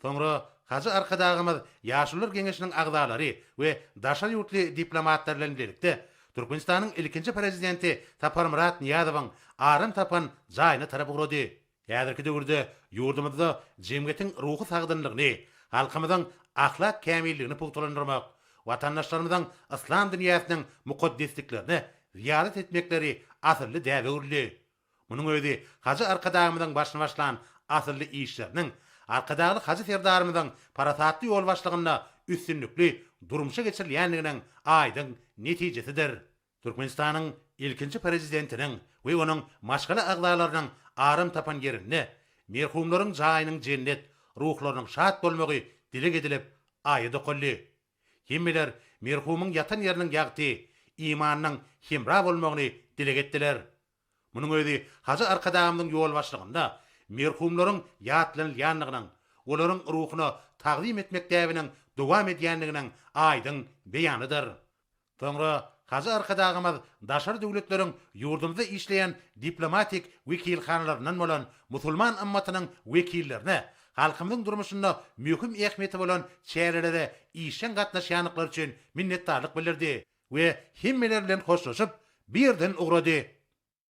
Soňra hajy Arkadagymyz Ýaşulular geňeşiniň agzalary we daşary ýurtly diplomatlar bilen bilelikde Türkmenistanyň ilkinji Prezidenti Saparmyrat Nyýazowyň aram tapan jaýyna tarap ugrady. Häzirki döwürde ýurdumyzda jemgyýetiň ruhy sagdynlygyny, halkymyzyň ahlak kämilligini pugtalandyrmak, watandaşlarymyzyň yslam dünýäsiniň mukaddesliklerine zyýarat etmekleri asylly däbe öwrüldi. Munuň özi hajy Arkadagymyzyň başyny başlan asylly işleriniň Arkadagly hajy Serdarymyzyň parasatly ýolbaşçylygynda üstünlikli durmuşa geçirilýändiginiň aýdyň netijesidir. Türkmenistanyň ilkinji Prezidentiniň we onuň maşgala agzalarynyň aram tapan ýerinde merhumlaryň jaýynyň jennet, ruhlarynyň şat bolmagy dileg edilip, aýat okaldy. Hemmeler merhumyň ýatan ýeriniň ýagty, imanynyň hemra bolmagyny dileg etdiler. Munuň özi hajy Arkadagymyzyň ýolbaşçylygynda merhumlaryň ýatlanylýandygynyň, olaryň ruhuna tagzym etmek däbiniň dowam edýändiginiň aýdyň beýanydyr. Soňra hajy Arkadagymyz daşary döwletleriň ýurdumyzda işleýän diplomatik wekilhanalaryndan bolan musulman ymmatynyň wekillerine halkymyzyň durmuşynda möhüm ähmiýeti bolan çärelere işjeň gatnaşýandyklary üçin minnetdarlyk bildirdi we hemmeler bilen hoşlaşyp, bu ýerden ugrady.